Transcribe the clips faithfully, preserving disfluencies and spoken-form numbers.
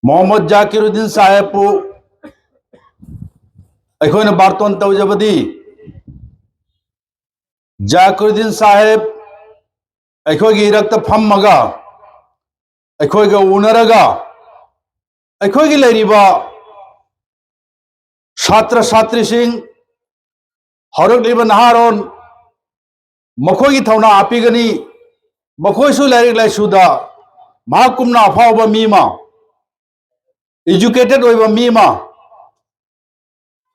ꯃꯣꯍꯝꯃꯗ ꯖꯥꯀꯤꯔꯨꯗꯤꯟ ꯁꯥꯍꯦꯕꯄꯨ ꯑꯩꯈꯣꯏꯅ ꯕꯥꯔꯇꯣꯟ ꯇꯧꯖꯕꯗꯤ, ꯖꯥꯀꯤꯔꯨꯗꯤꯟ ꯁꯥꯍꯦꯕ ꯑꯩꯈꯣꯏꯒꯤ ꯏꯔꯛꯇ ꯐꯝꯃꯒ, ꯑꯩꯈꯣꯏꯒ ꯎꯅꯔꯒ, ꯑꯩꯈꯣꯏꯒꯤ ꯂꯩꯔꯤꯕ ꯁꯥꯇ꯭ꯔ ꯁꯥꯇ꯭ꯔꯤꯁꯤꯡ, ꯍꯧꯔꯛꯂꯤꯕ ꯅꯍꯥꯔꯣꯟ, ꯃꯈꯣꯏꯒꯤ ꯊꯧꯅꯥ ꯍꯥꯞꯄꯤꯒꯅꯤ꯫ ꯃꯈꯣꯏꯁꯨ ꯂꯥꯏꯔꯤꯛ ꯂꯥꯏꯁꯨꯗ ꯃꯍꯥꯛꯀꯨꯝꯅ ꯑꯐꯥꯎꯕ ꯃꯤ ꯑꯃ, educated ꯑꯣꯏꯕ ꯃꯤ ꯑꯃ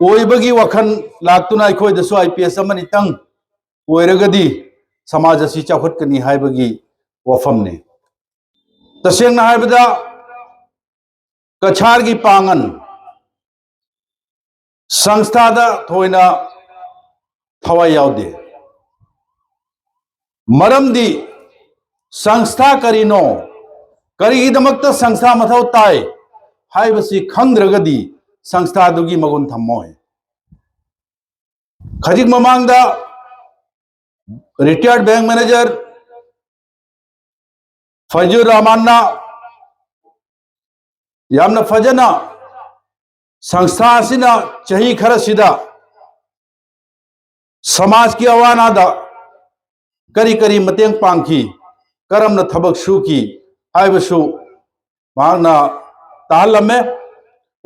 ꯑꯣꯏꯕꯒꯤ ꯋꯥꯈꯜ ꯂꯥꯛꯇꯨꯅ ꯑꯩꯈꯣꯏꯗꯁꯨ IPS ꯑꯃꯅꯤꯇꯪ ꯑꯣꯏꯔꯒꯗꯤ ꯁꯃꯥꯖ ꯑꯁꯤ ꯆꯥꯎꯈꯠꯀꯅꯤ ꯍꯥꯏꯕꯒꯤ ꯋꯥꯐꯝꯅꯤ꯫ ꯇꯁꯦꯡꯅ ꯍꯥꯏꯕꯗ, ꯀꯆꯥꯔꯒꯤ ꯄꯥꯡꯒꯜ ꯁꯪꯁꯊꯥꯗ ꯊꯣꯏꯅ ꯊꯋꯥꯏ ꯌꯥꯎꯗꯦ꯫ ꯃꯔꯝꯗꯤ ꯁꯪꯁꯊꯥ ꯀꯔꯤꯅꯣ, ꯀꯔꯤꯒꯤꯗꯃꯛꯇ ꯁꯪꯁꯊꯥ ꯃꯊꯧ ꯇꯥꯏ ꯍꯥꯏꯕꯁꯤ ꯈꯪꯗ꯭ꯔꯒꯗꯤ ꯁꯪꯁꯊꯥꯗꯨꯒꯤ ꯃꯒꯨꯟ ꯊꯝꯃꯣꯏ꯫ ꯈꯖꯤꯛ ꯃꯃꯥꯡꯗ retired bank manager ꯐꯩꯖꯨꯔ ꯔꯍꯃꯥꯟꯅ ꯌꯥꯝꯅ ꯐꯖꯅ ꯁꯪꯁꯊꯥ ꯑꯁꯤꯅ ꯆꯍꯤ ꯈꯔꯁꯤꯗ ꯁꯃꯥꯖꯀꯤ ꯑꯋꯥ ꯑꯅꯥꯗ ꯀꯔꯤ ꯀꯔꯤ ꯃꯇꯦꯡ ꯄꯥꯡꯈꯤ, ꯀꯔꯝꯅ ꯊꯕꯛ ꯁꯨꯈꯤ ꯍꯥꯏꯕꯁꯨ ꯃꯍꯥꯛꯅ ꯇꯥꯍꯜꯂꯝꯃꯦ꯫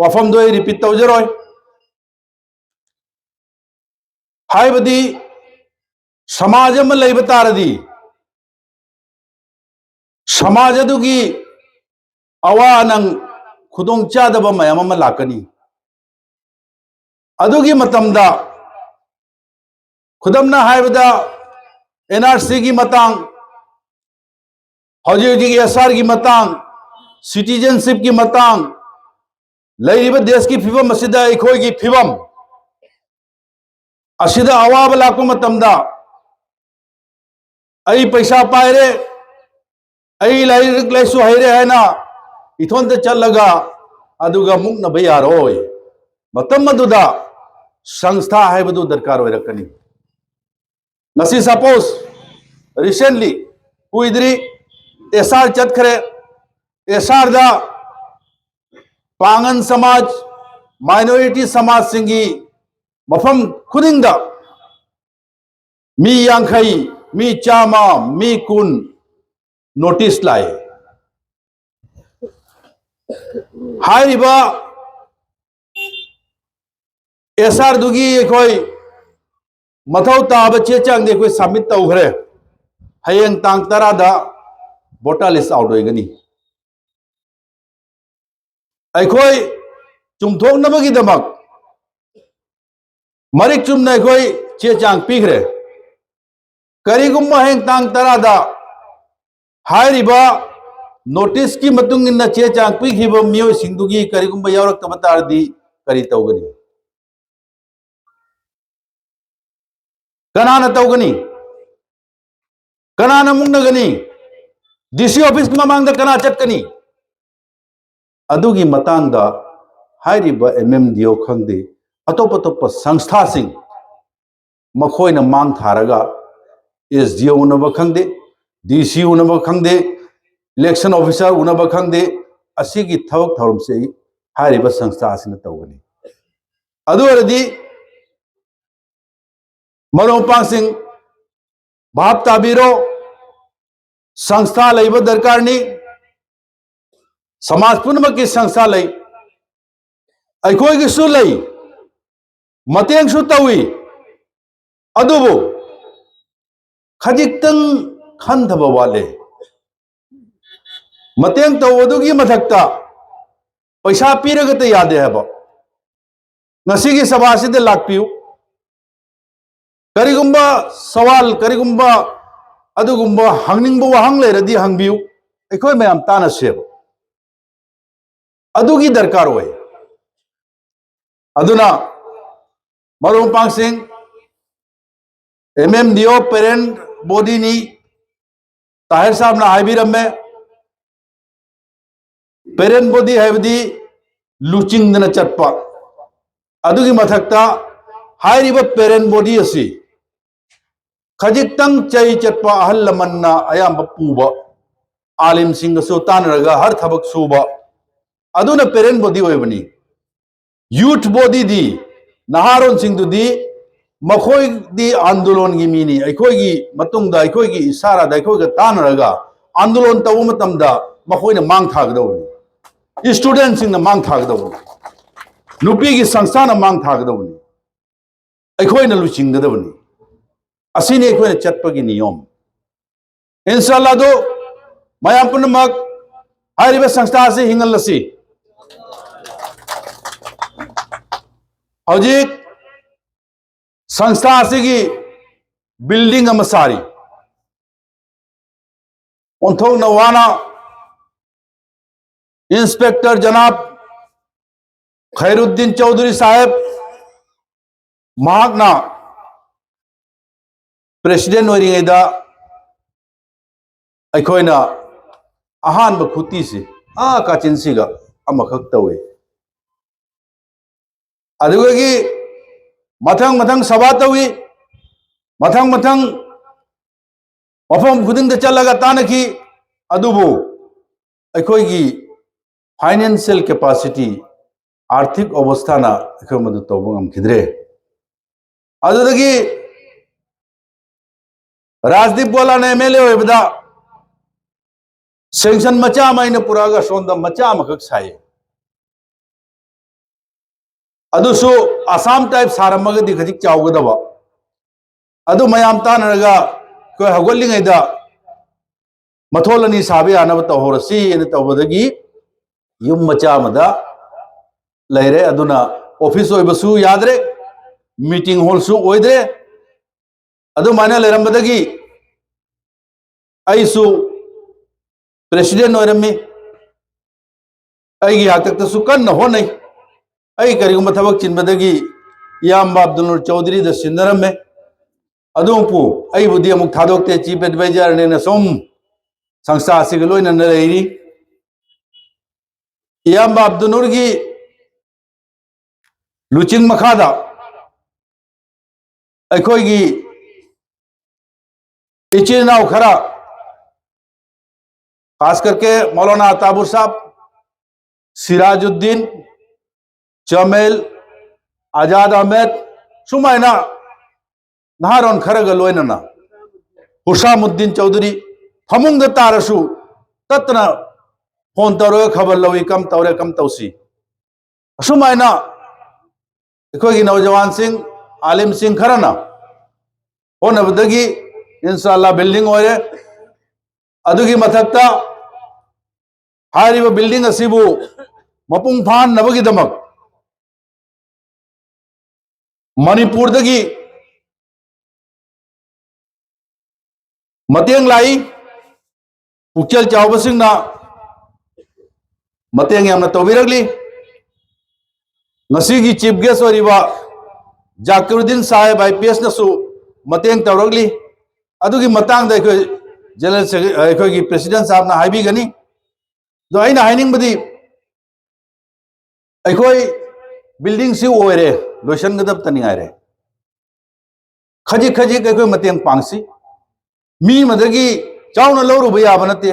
ꯋꯥꯐꯝꯗꯣ ꯑꯩ repeat ꯇꯧꯖꯔꯣꯏ꯫ ꯍꯥꯏꯕꯗꯤ, ꯁꯃꯥꯖ ꯑꯃ ꯂꯩꯕ ꯇꯥꯔꯗꯤ, ꯁꯃꯥꯖ ꯑꯗꯨꯒꯤ ꯑꯋꯥ ꯑꯅꯪ, ꯈꯨꯗꯣꯡꯆꯥꯗꯕ ꯃꯌꯥꯝ ꯑꯃ ꯂꯥꯛꯀꯅꯤ꯫ ꯑꯗꯨꯒꯤ ꯃꯇꯝꯗ, ꯈꯨꯗꯝꯅ ꯍꯥꯏꯔꯕꯗ, NRCꯒꯤ ꯃꯇꯥꯡ, ꯍꯧꯖꯤꯛ ꯍꯧꯖꯤꯛ SRꯒꯤ ꯃꯇꯥꯡ, citizenshipꯀꯤ ꯃꯇꯥꯡ, ꯂꯩꯔꯤꯕ ꯗꯦꯁꯀꯤ ꯐꯤꯕꯝ ꯑꯁꯤꯗ, ꯑꯩꯈꯣꯏꯒꯤ ꯐꯤꯕꯝ ꯑꯁꯤꯗ ꯑꯋꯥꯕ ꯂꯥꯛꯄ ꯃꯇꯝꯗ, "ꯑꯩ ꯄꯩꯁꯥ ꯄꯥꯏꯔꯦ, ꯑꯩ ꯂꯥꯏꯔꯤꯛ ꯂꯥꯏꯁꯨ ꯍꯩꯔꯦ" ꯍꯥꯏꯅ ꯏꯊꯣꯟꯇ ꯆꯠꯂꯒ ꯑꯗꯨꯒ ꯃꯨꯛꯅꯕ ꯌꯥꯔꯣꯏ꯫ ꯃꯇꯝ ꯑꯗꯨꯗ ꯁꯪꯁꯊꯥ ꯍꯥꯏꯕꯗꯨ ꯗꯔꯀꯥꯔ ꯑꯣꯏꯔꯛꯀꯅꯤ꯫ ꯉꯁꯤ suppose, recently, ꯀꯨꯏꯗ꯭ꯔꯤ, SR ꯆꯠꯈ꯭ꯔꯦ꯫ SRꯗ ꯄꯥꯉꯟ ꯁꯃꯥꯖ, ꯃꯥꯏꯅꯣꯔꯤꯇꯤ ꯁꯃꯥꯖꯁꯤꯡꯒꯤ ꯃꯐꯝ ꯈꯨꯗꯤꯡꯗ ꯃꯤ ꯌꯥꯡꯈꯩ, ꯃꯤ ꯆꯥꯝꯃ, ꯃꯤ ꯀꯨꯟ ꯅꯣꯇꯤꯁ ꯂꯥꯛꯑꯦ꯫ ꯍꯥꯏꯔꯤꯕ ꯑꯦꯁ ꯑꯥꯔꯗꯨꯒꯤ ꯑꯩꯈꯣꯏ ꯃꯊꯧ ꯇꯥꯕ ꯆꯦ ꯆꯥꯡꯗꯤ ꯑꯩꯈꯣꯏ ꯁꯕꯃꯤꯠ ꯇꯧꯈ꯭ꯔꯦ꯫ ꯍꯌꯦꯡ ꯇꯥꯡ ꯇꯔꯥꯗ ꯚꯣꯇꯔ ꯂꯤꯁ ꯑꯥꯎꯠ ꯑꯣꯏꯒꯅꯤ꯫ ꯑꯩꯈꯣꯏ ꯆꯨꯝꯊꯣꯛꯅꯕꯒꯤꯗꯃꯛ ꯃꯔꯤꯛ ꯆꯨꯝꯅ ꯑꯩꯈꯣꯏ ꯆꯦ ꯆꯥꯡ ꯄꯤꯈ꯭ꯔꯦ꯫ ꯀꯔꯤꯒꯨꯝꯕ ꯍꯌꯦꯡ ꯇꯥꯡ ꯇꯔꯥꯗ ꯍꯥꯏꯔꯤꯕ ꯅꯣꯇꯤꯁꯀꯤ ꯃꯇꯨꯡ ꯏꯟꯅ ꯆꯦ ꯆꯥꯡ ꯄꯤꯈꯤꯕ ꯃꯤꯑꯣꯏꯁꯤꯡꯗꯨꯒꯤ ꯀꯔꯤꯒꯨꯝꯕ ꯌꯥꯎꯔꯛꯇꯕ ꯇꯥꯔꯗꯤ ꯀꯔꯤ ꯇꯧꯒꯅꯤ? ꯀꯅꯥꯅ ꯇꯧꯒꯅꯤ? ꯀꯅꯥꯅ ꯃꯨꯛꯅꯒꯅꯤ? ꯗꯤ ꯁꯤ ꯑꯣꯐꯤꯁ ꯃꯃꯥꯡꯗ ꯀꯅꯥ ꯆꯠꯀꯅꯤ? ꯑꯗꯨꯒꯤ ꯃꯇꯥꯡꯗ ꯍꯥꯏꯔꯤꯕ ꯑꯦꯝ ꯑꯦꯝ ꯗꯤ ꯑꯣ ꯈꯪꯗꯦ, ꯑꯇꯣꯞ ꯑꯇꯣꯞꯄ ꯁꯪꯁꯊꯥꯁꯤꯡ, ꯃꯈꯣꯏꯅ ꯃꯥꯡ ꯊꯥꯔꯒ ꯑꯦꯁ ꯗꯤ ꯑꯣ ꯎꯅꯕ ꯈꯪꯗꯦ, ꯗꯤ ꯁꯤ ꯎꯅꯕ ꯈꯪꯗꯦ, ꯏꯂꯦꯛꯁꯟ ꯑꯣꯐꯤꯁꯥꯔ ꯎꯅꯕ ꯈꯪꯗꯦ, ꯑꯁꯤꯒꯤ ꯊꯕꯛ ꯊꯧꯔꯝꯁꯦ ꯍꯥꯏꯔꯤꯕ ꯁꯪꯁꯊꯥ ꯑꯁꯤꯅ ꯇꯧꯒꯅꯤ꯫ ꯑꯗꯨ ꯑꯣꯏꯔꯗꯤ ꯃꯔꯨꯞ ꯃꯄꯥꯡꯁꯤꯡ, ꯚꯥꯞ ꯇꯥꯕꯤꯔꯣ, ꯁꯪꯁꯊꯥ ꯂꯩꯕ ꯗꯔꯀꯥꯔꯅꯤ꯫ ꯁꯃꯥꯖ ꯄꯨꯝꯅꯃꯛꯀꯤ ꯁꯪꯁꯊꯥ ꯂꯩ, ꯑꯩꯈꯣꯏꯒꯤꯁꯨ ꯂꯩ, ꯃꯇꯦꯡꯁꯨ ꯇꯧꯏ, ꯑꯗꯨꯕꯨ ꯈꯖꯤꯛꯇꯪ ꯈꯟꯊꯕ ꯋꯥꯠꯂꯦ꯫ ꯃꯇꯦꯡ ꯇꯧꯕꯗꯨꯒꯤ ꯃꯊꯛꯇ ꯄꯩꯁꯥ ꯄꯤꯔꯒꯇ ꯌꯥꯗꯦ ꯍꯥꯏꯕ꯫ ꯉꯁꯤꯒꯤ ꯁꯚꯥꯁꯤꯗ ꯂꯥꯛꯄꯤꯌꯨ꯫ ꯀꯔꯤꯒꯨꯝꯕ ꯁꯋꯥꯜ, ꯀꯔꯤꯒꯨꯝꯕ ꯑꯗꯨꯒꯨꯝꯕ ꯍꯪꯅꯤꯡꯕ ꯋꯥꯍꯪ ꯂꯩꯔꯗꯤ ꯍꯪꯕꯤꯌꯨ, ꯑꯩꯈꯣꯏ ꯃꯌꯥꯝ ꯇꯥꯟꯅꯁꯦꯕ꯫ ꯑꯗꯨꯒꯤ ꯗꯔꯀꯥꯔ ꯑꯣꯏ꯫ ꯑꯗꯨꯅ ꯃꯔꯨꯞ ꯃꯄꯥꯡꯁꯤꯡ, ꯑꯦꯝ ꯑꯦꯝ ꯗꯤ ꯑꯣ ꯄꯦꯔꯦꯟ ꯕꯣꯗꯤꯅꯤ, ꯇꯥꯍꯤꯔ ꯁꯥꯍꯕꯅ ꯍꯥꯏꯕꯤꯔꯝꯃꯦ꯫ ꯄꯦꯔꯦꯟ ꯕꯣꯗꯤ ꯍꯥꯏꯕꯗꯤ ꯂꯨꯆꯤꯡꯗꯅ ꯆꯠꯄ꯫ ꯑꯗꯨꯒꯤ ꯃꯊꯛꯇ ꯍꯥꯏꯔꯤꯕ ꯄꯦꯔꯦꯟ ꯕꯣꯗꯤ ꯑꯁꯤ ꯈꯖꯤꯛꯇꯪ ꯆꯩ ꯆꯠꯄ ꯑꯍꯜ ꯂꯃꯟꯅ ꯑꯌꯥꯝꯕ ꯄꯨꯕ, ꯑꯥꯂꯤꯝꯁꯤꯡꯒꯁꯨ ꯇꯥꯟꯅꯔꯒ ꯍꯔ ꯊꯕꯛ ꯁꯨꯕ, ꯑꯗꯨꯅ parent body ꯑꯣꯏꯕꯅꯤ꯫ Youth bodyꯗꯤ, ꯅꯍꯥꯔꯣꯟꯁꯤꯡꯗꯨꯗꯤ, ꯃꯈꯣꯏꯗꯤ ꯑꯟꯗꯣꯂꯣꯟꯒꯤ ꯃꯤꯅꯤ꯫ ꯑꯩꯈꯣꯏꯒꯤ ꯃꯇꯨꯡꯗ, ꯑꯩꯈꯣꯏꯒꯤ ꯏꯁꯥꯔꯥꯗ, ꯑꯩꯈꯣꯏꯒ ꯇꯥꯟꯅꯔꯒ ꯑꯟꯗꯣꯂꯣꯟ ꯇꯧꯕ ꯃꯇꯝꯗ ꯃꯈꯣꯏꯅ ꯃꯥꯡ ꯊꯥꯒꯗꯧꯕꯅꯤ꯫ Studentꯁꯤꯡꯅ ꯃꯥꯡ ꯊꯥꯒꯗꯧꯕꯅꯤ꯫ ꯅꯨꯄꯤꯒꯤ ꯁꯪꯁꯊꯥꯟꯅ ꯃꯥꯡ ꯊꯥꯒꯗꯧꯕꯅꯤ꯫ ꯑꯩꯈꯣꯏꯅ ꯂꯨꯆꯤꯡꯒꯗꯕꯅꯤ꯫ ꯑꯁꯤꯅꯤ ꯑꯩꯈꯣꯏꯅ ꯆꯠꯄꯒꯤ ꯅꯤꯌꯣꯝ꯫ ꯏꯟꯁꯥꯜꯂꯥ ꯑꯗꯨ ꯃꯌꯥꯝ ꯄꯨꯝꯅꯃꯛ ꯍꯥꯏꯔꯤꯕ ꯁꯪꯁꯊꯥ ꯑꯁꯤ ꯍꯤꯡꯍꯜꯂꯁꯤ꯫ ꯍꯧꯖꯤꯛ ꯁꯪꯁꯊꯥ ꯑꯁꯤꯒꯤ building ꯑꯃ ꯁꯥꯔꯤ꯫ ꯑꯣꯟꯊꯣꯛꯅ ꯋꯥꯅ Inspector ꯖꯅꯥꯕ ꯈꯩꯔꯨꯗꯤꯟ ꯆꯧꯙꯨꯔꯤ ꯁꯥꯍꯦꯕ, ꯃꯍꯥꯛꯅ president ꯑꯣꯏꯔꯤꯉꯩꯗ ꯑꯩꯈꯣꯏꯅ ꯑꯍꯥꯟꯕ ꯈꯨꯇꯤꯁꯤ ꯑꯥ ꯀꯥꯆꯤꯟꯁꯤꯒ ꯑꯃꯈꯛ ꯇꯧꯏ꯫ ꯑꯗꯨꯗꯒꯤ ꯃꯊꯪ ꯃꯊꯪ ꯁꯚꯥ ꯇꯧꯏ, ꯃꯊꯪ ꯃꯊꯪ ꯃꯐꯝ ꯈꯨꯗꯤꯡꯗ ꯆꯠꯂꯒ ꯇꯥꯟꯅꯈꯤ꯫ ꯑꯗꯨꯕꯨ ꯑꯩꯈꯣꯏꯒꯤ financial capacity, ꯑꯥꯔꯊꯤꯛ ꯑꯕꯁꯊꯥꯅ ꯑꯩꯈꯣꯏ ꯃꯗꯨ ꯇꯧꯕ ꯉꯝꯈꯤꯗ꯭ꯔꯦ꯫ ꯑꯗꯨꯗꯒꯤ ꯔꯥꯖꯗꯤꯞ ꯒꯣꯂꯥꯅ MLA ꯑꯣꯏꯕꯗ sanction ꯃꯆꯥ ꯑꯃ ꯑꯩꯅ ꯄꯨꯔꯛꯑꯒ ꯁꯣꯝꯗ ꯃꯆꯥ ꯑꯃꯈꯛ ꯁꯥꯏ꯫ ꯑꯗꯨꯁꯨ ꯑꯁꯥꯝ type ꯁꯥꯔꯝꯃꯒꯗꯤ ꯈꯖꯤꯛ ꯆꯥꯎꯒꯗꯕ꯫ ꯑꯗꯨ ꯃꯌꯥꯝ ꯇꯥꯟꯅꯔꯒ ꯑꯩꯈꯣꯏ ꯍꯧꯒꯠꯂꯤꯉꯩꯗ ꯃꯊꯣꯜ ꯑꯅꯤ ꯁꯥꯕ ꯌꯥꯅꯕ ꯇꯧꯍꯧꯔꯁꯤ ꯍꯥꯏꯅ ꯇꯧꯕꯗꯒꯤ ꯌꯨꯝ ꯃꯆꯥ ꯑꯃꯗ ꯂꯩꯔꯦ꯫ ꯑꯗꯨꯅ office ꯑꯣꯏꯕꯁꯨ ꯌꯥꯗ꯭ꯔꯦ, meeting hallꯁꯨ ꯑꯣꯏꯗ꯭ꯔꯦ꯫ ꯑꯗꯨꯃꯥꯏꯅ ꯂꯩꯔꯝꯕꯗꯒꯤ ꯑꯩꯁꯨ president ꯑꯣꯏꯔꯝꯃꯤ꯫ ꯑꯩꯒꯤ ꯍꯥꯛꯇꯛꯇꯁꯨ ꯀꯟꯅ ꯍꯣꯠꯅꯩ꯫ ꯑꯩ ꯀꯔꯤꯒꯨꯝꯕ ꯊꯕꯛ ꯆꯤꯟꯕꯗꯒꯤ ꯏꯌꯥꯝꯕ ꯑꯕꯗꯨꯜ ꯅꯨꯔ ꯆꯧꯙꯨꯔꯤꯗ ꯁꯤꯟꯅꯔꯝꯃꯦ꯫ ꯑꯗꯨꯕꯨ ꯑꯩꯕꯨꯗꯤ ꯑꯃꯨꯛ ꯊꯥꯗꯣꯛꯇꯦ, chief advisorꯅꯦꯅ ꯁꯨꯝ ꯁꯪꯁꯊꯥ ꯑꯁꯤꯒ ꯂꯣꯏꯅꯅ ꯂꯩꯔꯤ꯫ ꯏꯌꯥꯝꯕ ꯑꯕꯗꯨꯜ ꯅꯨꯔꯒꯤ ꯂꯨꯆꯤꯡ ꯃꯈꯥꯗ ꯑꯩꯈꯣꯏꯒꯤ ꯏꯆꯤꯜ ꯏꯅꯥꯎ ꯈꯔ, खास करके मौलाना ताबुर साहब, ꯁꯤꯔꯥꯖꯨꯗꯤꯟ, ꯖꯃꯦꯜ, ꯑꯖꯥꯗ ꯑꯍꯃꯦꯗ, ꯁꯨꯃꯥꯏꯅ ꯅꯍꯥꯔꯣꯟ ꯈꯔꯒ ꯂꯣꯏꯅꯅ ꯍꯨꯁꯥꯃꯨꯗꯤꯟ ꯆꯧꯙꯨꯔꯤ ꯐꯃꯨꯡꯗ ꯇꯥꯔꯁꯨ ꯇꯠꯇꯅ ꯐꯣꯟ ꯇꯧꯔꯒ ꯈꯕꯔ ꯂꯧꯏ, ꯀꯝ ꯇꯧꯔꯦ, ꯀꯝ ꯇꯧꯁꯤ꯫ ꯑꯁꯨꯃꯥꯏꯅ ꯑꯩꯈꯣꯏꯒꯤ ꯅꯧꯖꯋꯥꯟꯁꯤꯡ, ꯑꯥꯂꯤꯝꯁꯤꯡ ꯈꯔꯅ ꯍꯣꯠꯅꯕꯗꯒꯤ ꯏꯟꯁꯥ ꯑꯜꯂꯥ ꯕꯤꯜꯗꯤꯡ ꯑꯣꯏꯔꯦ꯫ ꯑꯗꯨꯒꯤ ꯃꯊꯛꯇ ꯍꯥꯏꯔꯤꯕ ꯕꯤꯜꯗꯤꯡ ꯑꯁꯤꯕꯨ ꯃꯄꯨꯡ ꯐꯥꯍꯟꯅꯕꯒꯤꯗꯃꯛ ꯃꯅꯤꯄꯨꯔꯗꯒꯤ ꯃꯇꯦꯡ ꯂꯥꯛꯏ꯫ ꯄꯨꯛꯆꯦꯜ ꯆꯥꯎꯕꯁꯤꯡꯅ ꯃꯇꯦꯡ ꯌꯥꯝꯅ ꯇꯧꯕꯤꯔꯛꯂꯤ꯫ ꯉꯁꯤꯒꯤ ꯆꯤꯐ ꯒꯦꯁ ꯑꯣꯏꯔꯤꯕ ꯖꯥꯀꯤꯔꯨꯗꯤꯟ ꯁꯥꯍꯦꯕ ꯑꯥꯏ ꯄꯤ ꯑꯦꯁꯅꯁꯨ ꯃꯇꯦꯡ ꯇꯧꯔꯛꯂꯤ꯫ ꯑꯗꯨꯒꯤ ꯃꯇꯥꯡꯗ ꯑꯩꯈꯣꯏ ꯖꯦꯅꯔꯦꯜ ꯁꯦꯀ꯭ꯔꯦ-, ꯑꯩꯈꯣꯏꯒꯤ ꯄ꯭ꯔꯦꯁꯤꯗꯦꯟ ꯁꯥꯍꯕꯅ ꯍꯥꯏꯕꯤꯒꯅꯤ꯫ ꯑꯗꯣ ꯑꯩꯅ ꯍꯥꯏꯅꯤꯡꯕꯗꯤ, ꯑꯩꯈꯣꯏ ꯕꯤꯜꯗꯤꯡꯁꯤ ꯑꯣꯏꯔꯦ, ꯂꯣꯏꯁꯤꯟꯒꯗꯕꯇꯅꯤ ꯉꯥꯏꯔꯦ꯫ ꯈꯖꯤꯛ ꯈꯖꯤꯛ ꯑꯩꯈꯣꯏ ꯃꯇꯦꯡ ꯄꯥꯡꯁꯤ꯫ ꯃꯤ ꯑꯃꯗꯒꯤ ꯆꯥꯎꯅ ꯂꯧꯔꯨꯕ ꯌꯥꯕ ꯅꯠꯇꯦ꯫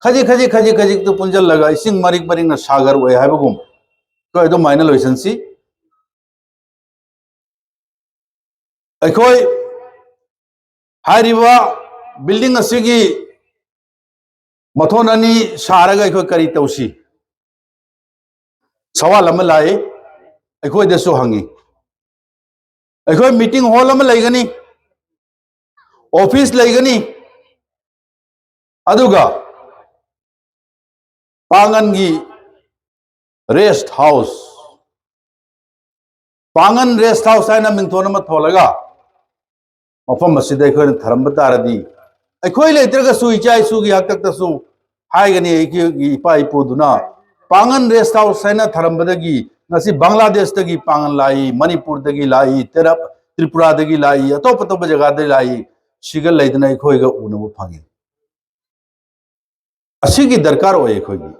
ꯈꯖꯤꯛ ꯈꯖꯤꯛ ꯈꯖꯤꯛ ꯈꯖꯤꯛꯇꯨ ꯄꯨꯟꯁꯤꯜꯂꯒ ꯏꯁꯤꯡ ꯃꯔꯤꯛ ꯃꯔꯤꯛꯅ ꯁꯥꯒꯔ ꯑꯣꯏ ꯍꯥꯏꯕꯒꯨꯝ ꯑꯩꯈꯣꯏ ꯑꯗꯨꯃꯥꯏꯅ ꯂꯣꯏꯁꯤꯟꯁꯤ꯫ ꯑꯩꯈꯣꯏ ꯍꯥꯏꯔꯤꯕ ꯕꯤꯜꯗꯤꯡ ꯑꯁꯤꯒꯤ ꯃꯊꯣꯟ ꯑꯅꯤ ꯁꯥꯔꯒ ꯑꯩꯈꯣꯏ ꯀꯔꯤ ꯇꯧꯁꯤ? ꯁꯋꯥꯜ ꯑꯃ ꯂꯥꯛꯏ, ꯑꯩꯈꯣꯏꯗꯁꯨ ꯍꯪꯉꯤ꯫ ꯑꯩꯈꯣꯏ ꯃꯤꯇꯤꯡ ꯍꯣꯜ ꯑꯃ ꯂꯩꯒꯅꯤ, ꯑꯣꯐꯤꯁ ꯂꯩꯒꯅꯤ, ꯑꯗꯨꯒ ꯄꯥꯡꯒꯟꯒꯤ ꯔꯦꯁ ꯍꯥꯎꯁ, ꯄꯥꯡꯒꯟ ꯔꯦꯁ ꯍꯥꯎꯁ ꯍꯥꯏꯅ ꯃꯤꯡꯊꯣꯟ ꯑꯃ ꯊꯣꯜꯂꯒ ꯃꯐꯝ ꯑꯁꯤꯗ ꯑꯩꯈꯣꯏꯅ ꯊꯔꯝꯕ ꯇꯥꯔꯗꯤ, ꯑꯩꯈꯣꯏ ꯂꯩꯇ꯭ꯔꯒꯁꯨ ꯏꯆꯥ ꯏꯁꯨꯒꯤ ꯍꯥꯛꯇꯛꯇꯁꯨ ꯍꯥꯏꯒꯅꯤ, ꯑꯩꯈꯣꯏꯒꯤ ꯏꯄꯥ ꯏꯄꯨꯗꯨꯅ ꯄꯥꯡꯒꯟ ꯔꯦꯁ ꯍꯥꯎꯁ ꯍꯥꯏꯅ ꯊꯔꯝꯕꯗꯒꯤ ꯉꯁꯤ ꯕꯪꯒ꯭ꯂꯥꯗꯦꯁꯇꯒꯤ ꯄꯥꯡꯒꯟ ꯂꯥꯛꯏ, ꯃꯅꯤꯄꯨꯔꯗꯒꯤ ꯂꯥꯛꯏ, ꯇꯦꯔꯥ-, ꯇ꯭ꯔꯤꯄꯨꯔꯥꯗꯒꯤ ꯂꯥꯛꯏ, ꯑꯇꯣꯞ ꯑꯇꯣꯞꯄ ꯖꯒꯥꯗꯒꯤ ꯂꯥꯛꯏ, ꯁꯤꯒ ꯂꯩꯗꯅ ꯑꯩꯈꯣꯏꯒ ꯎꯅꯕ ꯐꯪꯉꯤ꯫ ꯑꯁꯤꯒꯤ ꯗꯔꯀꯥꯔ ꯑꯣꯏ, ꯑꯩꯈꯣꯏꯒꯤ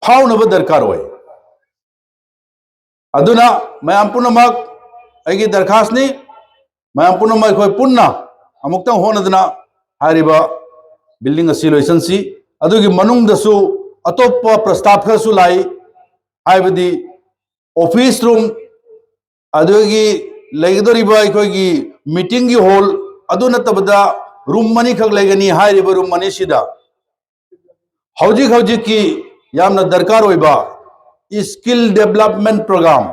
ꯐꯥꯎꯅꯕ ꯗꯔꯀꯥꯔ ꯑꯣꯏ꯫ ꯑꯗꯨꯅ ꯃꯌꯥꯝ ꯄꯨꯝꯅꯃꯛ, ꯑꯩꯒꯤ ꯗꯔꯈꯥꯁꯅꯤ, ꯃꯌꯥꯝ ꯄꯨꯝꯅꯃꯛ ꯑꯩꯈꯣꯏ ꯄꯨꯟꯅ ꯑꯃꯨꯛꯇꯪ ꯍꯣꯠꯅꯗꯨꯅ ꯍꯥꯏꯔꯤꯕ ꯕꯤꯜꯗꯤꯡ ꯑꯁꯤ ꯂꯣꯏꯁꯤꯟꯁꯤ꯫ ꯑꯗꯨꯒꯤ ꯃꯅꯨꯡꯗꯁꯨ ꯑꯇꯣꯞꯄ ꯄ꯭ꯔꯁꯇꯥꯞ ꯈꯔꯁꯨ ꯂꯥꯛꯏ, ꯍꯥꯏꯕꯗꯤ ꯑꯣꯐꯤꯁ ꯔꯨꯝ, ꯑꯗꯨꯒꯤ ꯂꯩꯒꯗꯧꯔꯤꯕ ꯑꯩꯈꯣꯏꯒꯤ ꯃꯤꯇꯤꯡꯒꯤ ꯍꯣꯜ, ꯑꯗꯨ ꯅꯠꯇꯕꯗ ꯔꯨꯝ ꯑꯅꯤꯈꯛ ꯂꯩꯒꯅꯤ꯫ ꯍꯥꯏꯔꯤꯕ ꯔꯨꯝ ꯑꯅꯤꯁꯤꯗ ꯍꯧꯖꯤꯛ ꯍꯧꯖꯤꯛꯀꯤ ꯌꯥꯝꯅ ꯗꯔꯀꯥꯔ ꯑꯣꯏꯕ ꯁ꯭ꯀꯤꯜ ꯗꯦꯕꯂꯞꯃꯦꯟ ꯄ꯭ꯔꯣꯒ꯭ꯔꯥꯝ,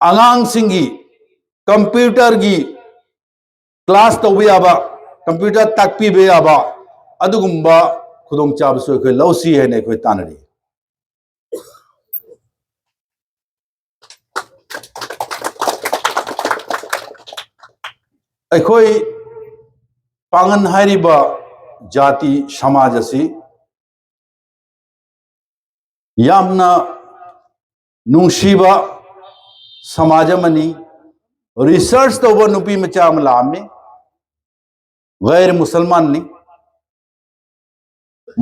ꯑꯉꯥꯡꯁꯤꯡꯒꯤ ꯀꯝꯄ꯭ꯌꯨꯇꯔꯒꯤ ꯀ꯭ꯂꯥꯁ ꯇꯧꯕ ꯌꯥꯕ, ꯀꯝꯄ꯭ꯌꯨꯇꯔ ꯇꯥꯛꯄꯤꯕ ꯌꯥꯕ, ꯑꯗꯨꯒꯨꯝꯕ ꯈꯨꯗꯣꯡꯆꯥꯕꯁꯨ ꯑꯩꯈꯣꯏ ꯂꯧꯁꯤ ꯍꯥꯏꯅ ꯑꯩꯈꯣꯏ ꯇꯥꯟꯅꯔꯤ꯫ ꯑꯩꯈꯣꯏ ꯄꯥꯡꯒꯟ ꯍꯥꯏꯔꯤꯕ ꯖꯥꯇꯤ ꯁꯃꯥꯖ ꯑꯁꯤ ꯌꯥꯝꯅ ꯅꯨꯡꯁꯤꯕ ꯁꯃꯥꯖ ꯑꯃꯅꯤ꯫ ꯔꯤꯁꯔꯁ ꯇꯧꯕ ꯅꯨꯄꯤ ꯃꯆꯥ ꯑꯃ ꯂꯥꯛꯑꯝꯃꯤ, ꯒꯩꯔ ꯃꯨꯁꯜꯃꯥꯟꯅꯤ꯫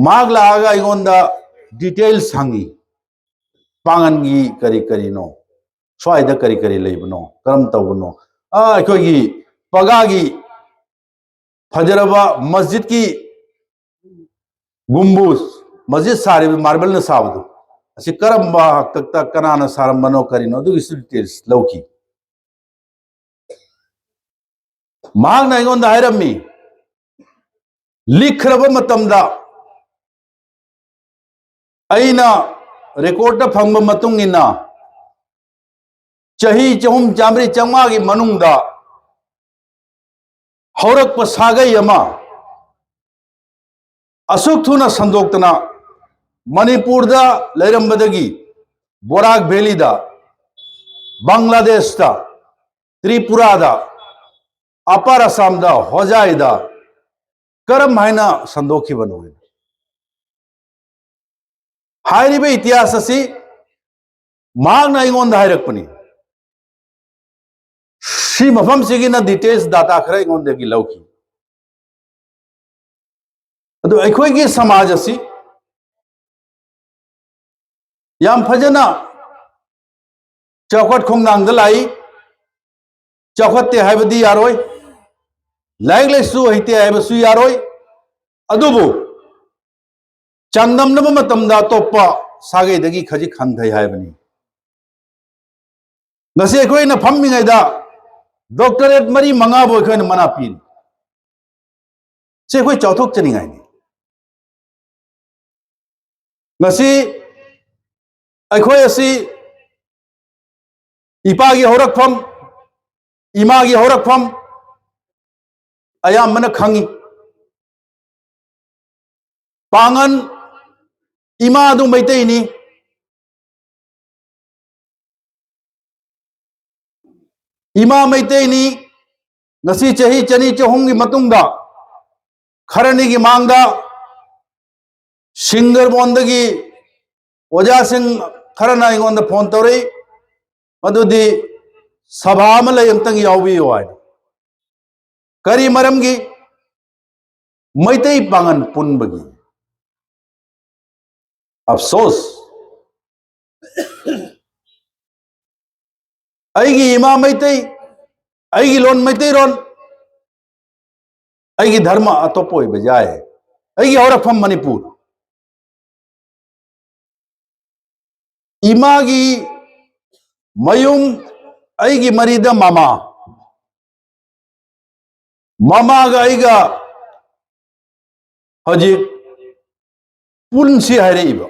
ꯃꯍꯥꯛ ꯂꯥꯛꯑꯒ ꯑꯩꯉꯣꯟꯗ ꯗꯤꯇꯦꯜꯁ ꯍꯪꯉꯤ, ꯄꯥꯡꯒꯟꯒꯤ ꯀꯔꯤ ꯀꯔꯤꯅꯣ, ꯁ꯭ꯋꯥꯏꯗ ꯀꯔꯤ ꯀꯔꯤ ꯂꯩꯕꯅꯣ, ꯀꯔꯝ ꯇꯧꯕꯅꯣ, ꯑꯥ, ꯑꯩꯈꯣꯏꯒꯤ ꯄꯒꯥꯒꯤ ꯐꯖꯔꯕ ꯃꯁꯖꯤꯗꯀꯤ ꯒꯨꯝꯕꯨꯖ, ꯃꯁꯖꯤꯗ ꯁꯥꯔꯤꯕ ꯃꯥꯔꯕꯜꯅ ꯁꯥꯕꯗꯨ, ꯑꯁꯤ ꯀꯔꯝꯕ ꯍꯥꯛꯇꯛꯇ ꯀꯅꯥꯅ ꯁꯥꯔꯝꯕꯅꯣ ꯀꯔꯤꯅꯣ, ꯑꯗꯨꯒꯤꯁꯨ ꯗꯤꯇꯦꯜꯁ ꯂꯧꯈꯤ꯫ ꯃꯍꯥꯛꯅ ꯑꯩꯉꯣꯟꯗ ꯍꯥꯏꯔꯝꯃꯤ, ꯂꯤꯛꯈ꯭ꯔꯕ ꯃꯇꯝꯗ ꯑꯩꯅ ꯔꯦꯀꯣꯔꯠꯇ ꯐꯪꯕ ꯃꯇꯨꯡ ꯏꯟꯅ ꯆꯍꯤ ꯆꯍꯨꯝ, ꯆꯥꯃꯔꯤ, ꯆꯥꯝꯃꯉꯥꯒꯤ ꯃꯅꯨꯡꯗ ꯍꯧꯔꯛꯄ ꯁꯥꯒꯩ ꯑꯃ ꯑꯁꯨꯛ ꯊꯨꯅ ꯁꯟꯗꯣꯛꯇꯅ ꯃꯅꯤꯄꯨꯔꯗ ꯂꯩꯔꯝꯕꯗꯒꯤ ꯕꯣꯔꯥꯛ ꯚꯦꯂꯤꯗ, ꯕꯪꯒ꯭ꯂꯥꯗꯦꯁꯇ, ꯇ꯭ꯔꯤꯄꯨꯔꯥꯗ, ꯑꯄꯔ ꯑꯁꯥꯝꯗ, ꯍꯣꯖꯥꯏꯗ ꯀꯔꯝ ꯍꯥꯏꯅ ꯁꯟꯗꯣꯛꯈꯤꯕꯅꯣ? ꯍꯥꯏꯔꯤꯕ ꯏꯇꯤꯍꯥꯁ ꯑꯁꯤ ꯃꯍꯥꯛꯅ ꯑꯩꯉꯣꯟꯗ ꯍꯥꯏꯔꯛꯄꯅꯤ꯫ ꯁꯤ ꯃꯐꯝꯁꯤꯒꯤꯅ ꯗꯤꯇꯦꯜꯁ ꯗꯥꯇꯥ ꯈꯔ ꯑꯩꯉꯣꯟꯗꯒꯤ ꯂꯧꯈꯤ꯫ ꯑꯗꯨ ꯑꯩꯈꯣꯏꯒꯤ ꯁꯃꯥꯖ ꯑꯁꯤ ꯌꯥꯝ ꯐꯖꯅ ꯆꯥꯎꯈꯠ ꯈꯣꯡꯊꯥꯡꯗ ꯂꯥꯛꯏ꯫ ꯆꯥꯎꯈꯠꯇꯦ ꯍꯥꯏꯕꯗꯤ ꯌꯥꯔꯣꯏ, ꯂꯥꯏꯔꯤꯛ ꯂꯥꯏꯁꯨ ꯍꯩꯇꯦ ꯍꯥꯏꯕꯁꯨ ꯌꯥꯔꯣꯏ꯫ ꯑꯗꯨꯕꯨ ꯆꯥꯡꯗꯝꯅꯕ ꯃꯇꯝꯗ ꯑꯇꯣꯞꯄ ꯁꯥꯒꯩꯗꯒꯤ ꯈꯖꯤꯛ ꯍꯟꯊꯩ ꯍꯥꯏꯕꯅꯤ꯫ ꯉꯁꯤ ꯑꯩꯈꯣꯏꯅ ꯐꯝꯃꯤꯉꯩꯗ doctorate ꯃꯔꯤ ꯃꯉꯥꯕꯨ ꯑꯩꯈꯣꯏꯅ ꯃꯅꯥ ꯄꯤꯔꯤ꯫ ꯁꯤ ꯑꯩꯈꯣꯏ ꯆꯥꯎꯊꯣꯛꯆꯅꯤꯡꯉꯥꯏꯅꯤ꯫ ꯉꯁꯤ ꯑꯩꯈꯣꯏ ꯑꯁꯤ ꯏꯄꯥꯒꯤ ꯍꯧꯔꯛꯐꯝ, ꯏꯃꯥꯒꯤ ꯍꯧꯔꯛꯐꯝ ꯑꯌꯥꯝꯕꯅ ꯈꯪꯉꯤ꯫ ꯄꯥꯡꯒꯟ, ꯏꯃꯥꯗꯨ ꯃꯩꯇꯩꯅꯤ, ꯏꯃꯥ ꯃꯩꯇꯩꯅꯤ꯫ ꯉꯁꯤ ꯆꯍꯤ ꯆꯅꯤ ꯆꯍꯨꯝꯒꯤ ꯃꯇꯨꯡꯗ, ꯈꯔꯅꯤꯒꯤ ꯃꯥꯡꯗ ꯁꯤꯡꯒꯔꯕꯣꯟꯗꯒꯤ ꯑꯣꯖꯥꯁꯤꯡ ꯈꯔꯅ ꯑꯩꯉꯣꯟꯗ ꯐꯣꯟ ꯇꯧꯔꯛꯏ, ꯃꯗꯨꯗꯤ ꯁꯚꯥ ꯑꯃ ꯂꯩ, ꯑꯝꯇꯪ ꯌꯥꯎꯕꯤꯌꯨ ꯍꯥꯏꯅ꯫ ꯀꯔꯤ ꯃꯔꯝꯒꯤ? ꯃꯩꯇꯩ ꯄꯥꯉꯟ ꯄꯨꯟꯕꯒꯤ꯫ ꯑꯐꯁꯣꯁ, ꯑꯩꯒꯤ ꯏꯃꯥ ꯃꯩꯇꯩ, ꯑꯩꯒꯤ ꯂꯣꯟ ꯃꯩꯇꯩꯔꯣꯟ, ꯑꯩꯒꯤ ꯙꯔꯃ ꯑꯇꯣꯞꯄ ꯑꯣꯏꯕ ꯌꯥꯏ, ꯑꯩꯒꯤ ꯍꯧꯔꯛꯐꯝ ꯃꯅꯤꯄꯨꯔ꯫ ꯏꯃꯥꯒꯤ ꯃꯌꯨꯝ, ꯑꯩꯒꯤ ꯃꯔꯤꯗ ꯃꯃꯥ, ꯃꯃꯥꯒ ꯑꯩꯒ ꯍꯧꯖꯤꯛ ꯄꯨꯟꯁꯤ ꯍꯥꯏꯔꯛꯏꯕ꯫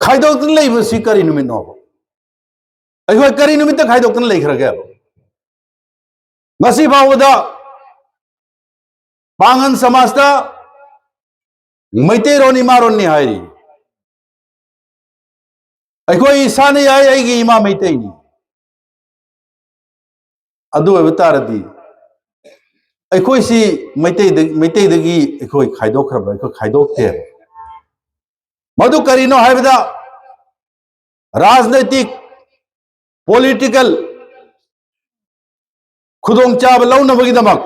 ꯈꯥꯏꯗꯣꯛꯇꯨꯅ ꯂꯩꯕꯁꯤ ꯀꯔꯤ ꯅꯨꯃꯤꯠꯅꯣꯕ? ꯑꯩꯈꯣꯏ ꯀꯔꯤ ꯅꯨꯃꯤꯠꯇ ꯈꯥꯏꯗꯣꯛꯇꯨꯅ ꯂꯩꯈ꯭ꯔꯒꯦꯕ? ꯉꯁꯤ ꯐꯥꯎꯕꯗ ꯄꯥꯡꯒꯟ ꯁꯃꯥꯖꯇ ꯃꯩꯇꯩꯔꯣꯟ ꯏꯃꯥꯔꯣꯟꯅꯤ ꯍꯥꯏꯔꯤ꯫ ꯑꯩꯈꯣꯏ ꯏꯁꯥꯅ ꯌꯥꯏ, ꯑꯩꯒꯤ ꯏꯃꯥ ꯃꯩꯇꯩꯅꯤ꯫ ꯑꯗꯨ ꯑꯣꯏꯕ ꯇꯥꯔꯗꯤ ꯑꯩꯈꯣꯏꯁꯤ ꯃꯩꯇꯩꯗ-, ꯃꯩꯇꯩꯗꯒꯤ ꯑꯩꯈꯣꯏ ꯈꯥꯏꯗꯣꯛꯈ꯭ꯔꯕ꯭ꯔꯥ? ꯑꯩꯈꯣꯏ ꯈꯥꯏꯗꯣꯛꯇꯦꯕ꯫ ꯃꯗꯨ ꯀꯔꯤꯅꯣ ꯍꯥꯏꯕꯗ, ꯔꯥꯖꯅꯩꯇꯤꯛ, political ꯈꯨꯗꯣꯡꯆꯥꯕ ꯂꯧꯅꯕꯒꯤꯗꯃꯛ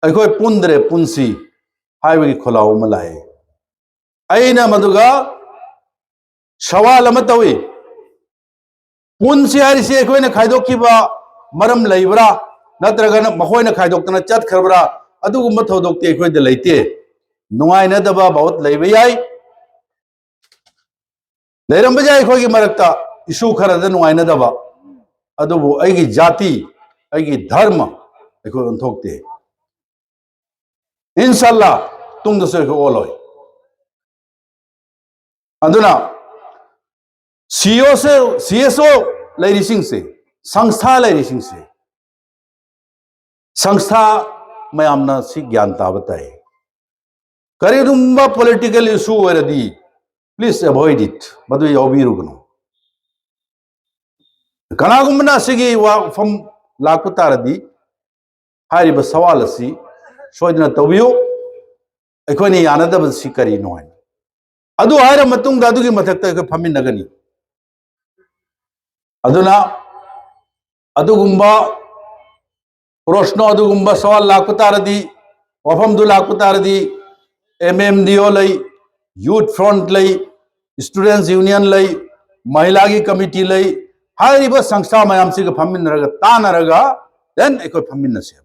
ꯑꯩꯈꯣꯏ ꯄꯨꯟꯗ꯭ꯔꯦ, ꯄꯨꯟꯁꯤ ꯍꯥꯏꯕꯒꯤ ꯈꯣꯜꯂꯥꯎ ꯑꯃ ꯂꯥꯛꯏ꯫ ꯑꯩꯅ ꯃꯗꯨꯒ ꯁꯋꯥꯜ ꯑꯃ ꯇꯧꯏ, ꯄꯨꯟꯁꯤ ꯍꯥꯏꯔꯤꯁꯤ ꯑꯩꯈꯣꯏꯅ ꯈꯥꯏꯗꯣꯛꯈꯤꯕ ꯃꯔꯝ ꯂꯩꯕ꯭ꯔꯥ, ꯅꯠꯇ꯭ꯔꯒꯅ ꯃꯈꯣꯏꯅ ꯈꯥꯏꯗꯣꯛꯇꯅ ꯆꯠꯈ꯭ꯔꯕ꯭ꯔꯥ? ꯑꯗꯨꯒꯨꯝꯕ ꯊꯧꯗꯣꯛꯇꯤ ꯑꯩꯈꯣꯏꯗ ꯂꯩꯇꯦ꯫ ꯅꯨꯡꯉꯥꯏꯅꯗꯕ ꯚꯣꯠ ꯂꯩꯕ ꯌꯥꯏ꯫ ꯂꯩꯔꯝꯕ ꯌꯥꯏ ꯑꯩꯈꯣꯏꯒꯤ ꯃꯔꯛꯇ ꯏꯁꯨ ꯈꯔꯗ ꯅꯨꯡꯉꯥꯏꯅꯗꯕ, ꯑꯗꯨꯕꯨ ꯑꯩꯒꯤ ꯖꯥꯇꯤ, ꯑꯩꯒꯤ ꯙꯔꯃ ꯑꯩꯈꯣꯏ ꯑꯣꯟꯊꯣꯛꯇꯦ꯫ ꯏꯟꯁꯥꯜꯂꯥ, ꯇꯨꯡꯗꯁꯨ ꯑꯩꯈꯣꯏ ꯑꯣꯜꯂꯣꯏ꯫ ꯑꯗꯨꯅ ꯁꯤ ꯑꯣ ꯁꯤ, ꯁꯤ ꯑꯦꯁ ꯑꯣ ꯂꯩꯔꯤꯁꯤꯡꯁꯦ, ꯁꯪꯁꯊꯥ ꯂꯩꯔꯤꯁꯤꯡꯁꯦ, ꯁꯪꯁꯊꯥ ꯃꯌꯥꯝꯅ ꯁꯤ ꯒ꯭ꯌꯥꯟ ꯇꯥꯕ ꯇꯥꯏ꯫ ꯀꯔꯤꯒꯨꯝꯕ ꯄꯣꯂꯤꯇꯤꯀꯦꯜ ꯏꯁꯨ ꯑꯣꯏꯔꯗꯤ, please avoid it, ꯃꯗꯨ ꯌꯥꯎꯕꯤꯔꯨꯒꯅꯨ꯫ ꯀꯅꯥꯒꯨꯝꯕꯅ ꯑꯁꯤꯒꯤ ꯋꯥꯐꯝ ꯂꯥꯛꯄ ꯇꯥꯔꯗꯤ, ꯍꯥꯏꯔꯤꯕ ꯁꯋꯥꯜ ꯑꯁꯤ ꯁꯣꯏꯗꯅ ꯇꯧꯕꯤꯌꯨ, "ꯑꯩꯈꯣꯏꯅ ꯌꯥꯅꯗꯕꯁꯤ ꯀꯔꯤꯅꯣ?" ꯍꯥꯏꯅ꯫ ꯑꯗꯨ ꯍꯥꯏꯔ ꯃꯇꯨꯡꯗ ꯑꯗꯨꯒꯤ ꯃꯊꯛꯇ ꯑꯩꯈꯣꯏ ꯐꯝꯃꯤꯟꯅꯒꯅꯤ꯫ ꯑꯗꯨꯅ ꯑꯗꯨꯒꯨꯝꯕ ꯄ꯭ꯔꯣꯁꯅꯣ, ꯑꯗꯨꯒꯨꯝꯕ ꯁꯋꯥꯜ ꯂꯥꯛꯄ ꯇꯥꯔꯗꯤ, ꯋꯥꯐꯝꯗꯨ ꯂꯥꯛꯄ ꯇꯥꯔꯗꯤ, ꯑꯦꯝ ꯑꯦꯝ ꯗꯤ ꯑꯣ ꯂꯩ, ꯌꯨꯠ ꯐ꯭ꯔꯟꯠ ꯂꯩ, ꯁ꯭ꯇꯨꯗꯦꯟꯠꯁ ꯌꯨꯅꯤꯌꯟ ꯂꯩ, ꯃꯍꯤꯂꯥꯒꯤ ꯀꯃꯤꯇꯤ ꯂꯩ, ꯍꯥꯏꯔꯤꯕ ꯁꯪꯁꯊꯥ ꯃꯌꯥꯝꯁꯤꯒ ꯐꯝꯃꯤꯟꯅꯔꯒ, ꯇꯥꯟꯅꯔꯒ, then ꯑꯩꯈꯣꯏ ꯐꯝꯃꯤꯟꯅꯁꯦ꯫